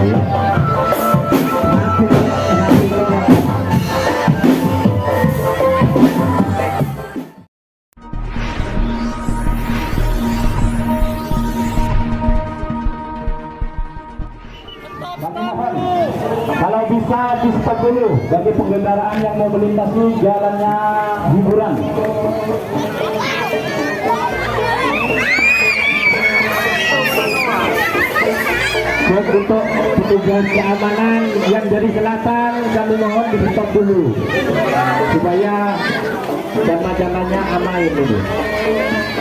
Iya. Nasi goreng. Kami mohon kalau bisa di stop dulu bagi pengendaraan yang mau melintasi jalannya hiburan. Baik, untuk petugas keamanan yang dari selatan, kami mohon di stop dulu supaya jama-jamanya aman ini.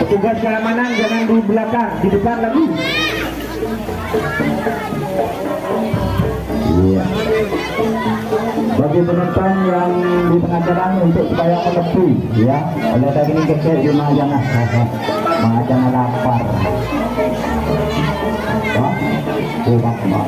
Petugas keamanan jangan di belakang, di depan lagi. Iya. Bagi penonton yang di tengah jalan untuk supaya menepi, ya. Oleh tadi ini kecil di jangan, jangan lapar. Wah, oh, Pak, Pak.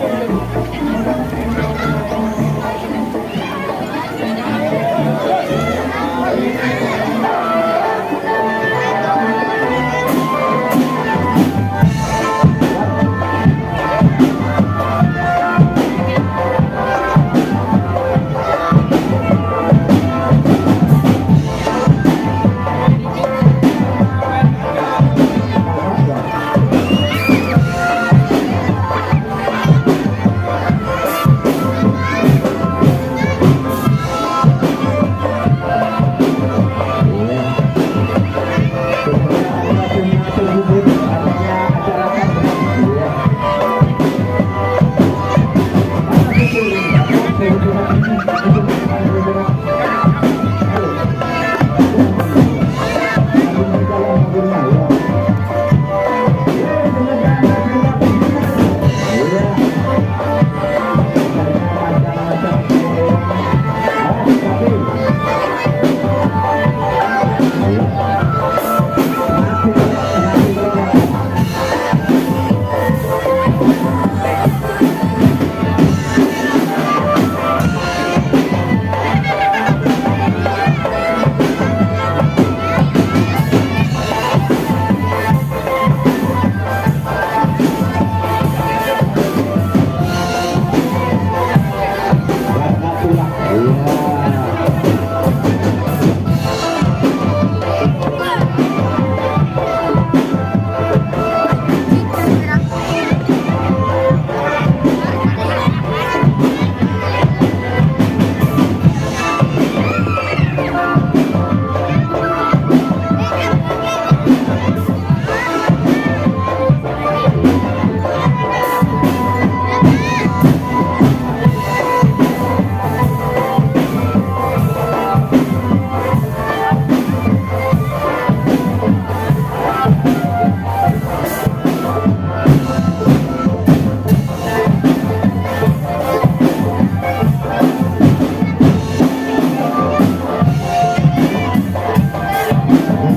Iya. Supaya animasinya terhibur, artinya acara kan. Iya. Mana itu? Hiburan ini, itu hiburan. Ayo. Sambil berjalan mobilnya, ya. Iya, Iya. Macam-macam. Awas, tapi. Iya. Nasi, nasi goreng. Nggak pulang. Iya.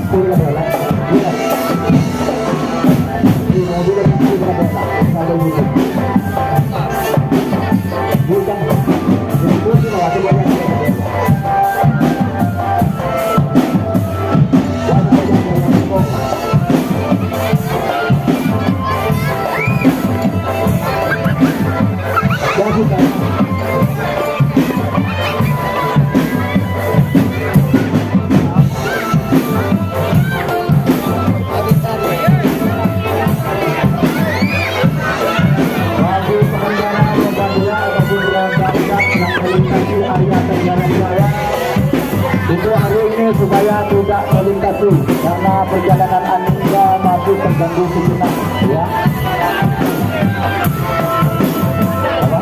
Itu adalah iya. Di mobil itu adalah kalau gitu. Bukan. Itu sih waktu banyak. Waktu banyak. Ya bukan. Bagi pengendara roda dua ataupun roda empat yang melintasi area Tenganan Jaya, untuk hari ini supaya tidak melintasi karena perjalanan Anda masih terganggu sejenak, ya. Apa?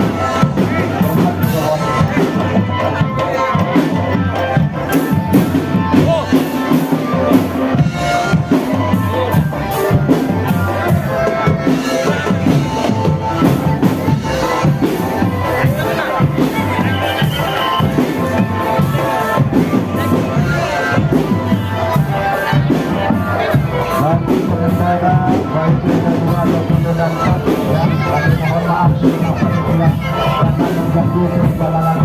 Bagi pengendara baik roda dua ataupun roda empat, ya, kami mohon maaf sebelumnya karena mengganggu perjalanan.